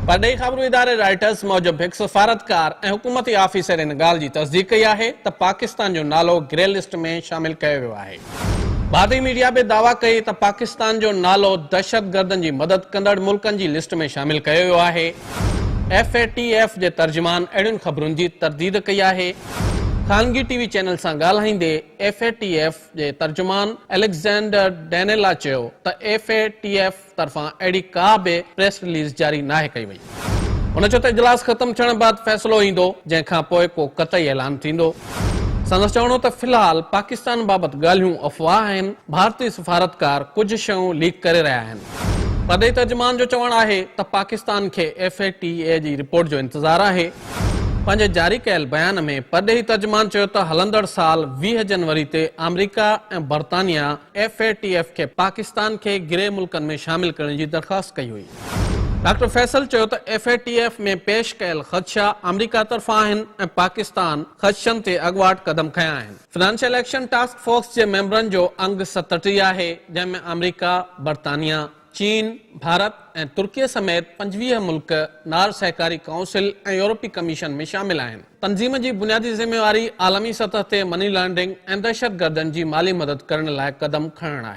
پرڏيهي خابرو اداري رائٽرز موجب هڪ سفارتڪار ۽ حڪومتي آفيسر ان ڳالهه جي تصديق ڪئي آهي ته پاڪستان جو نالو گري لسٽ ۾ شامل ڪيو ويو آهي. ڀارتي ميڊيا به دعويٰ ڪئي ته پاڪستان جو نالو دهشتگردن جي مدد ڪندڙ ملڪن جي لسٽ ۾ شامل ڪيو ويو آهي. ايف اي ٽي ايف جي ترجمان اهڙين خبرن جي ترديد ڪئي آهي. خانگي ٽي وي چينل سان ڳالهائيندي ايف اي ٽي ايف جي ترجمان اليگزينڊر ڊينيلا چيو ته ايف اي ٽي ايف طرفان اهڙي ڪا به پريس رليز جاري ناهي ڪئي وئي. هن چيو ته اجلاس ختم ٿيڻ بعد فيصلو ايندو، جنهن کان پوء ڪو قطعي اعلان ٿيندو. سندس چوڻ هو ته في الحال پاڪستان بابت ڳالهيون افواهه آهن، ڀارتي سفارتڪار ڪجهه شيون ليڪ ڪري رهيا آهن. پرڏيهي ترجمان جو چوڻ آهي ته پاڪستان کي ايف اي ٽي اي جي رپورٽ جو انتظار آهي. پنهنجي جاري ڪيل بيان ۾ پرڏيهي ترجمان چيو ته هلندڙ سال 20 جنوري تي آمريڪا ۽ برطانيا ايف اي ٽي ايف کي پاڪستان کي گري ملڪن ۾ شامل ڪرڻ جي درخواست ڪئي هئي. ڊاڪٽر فيصل چيو ته ايف اي ٽي ايف ۾ پيش ڪيل خدشا آمريڪا طرفان آهن ۽ پاڪستان خدشن تي اڳواٽ قدم کنيا آهن. فنانشل ايڪشن ٽاسڪ فورس جي ميمبرن جو انگ 37 آهي جنهن ۾ آمريڪا، برطانيا، چين، ڀارت ۽ ترڪي سميت 25 ملڪ نار سهڪاري ڪائونسل ۽ يورپي ڪميشن ۾ شامل آهن. تنظيم جي بنيادي ذميواري عالمي سطح تي مني لانڊرنگ ۽ دهشتگردن جي مالي مدد ڪرڻ لاء قدم کڻڻ آهي.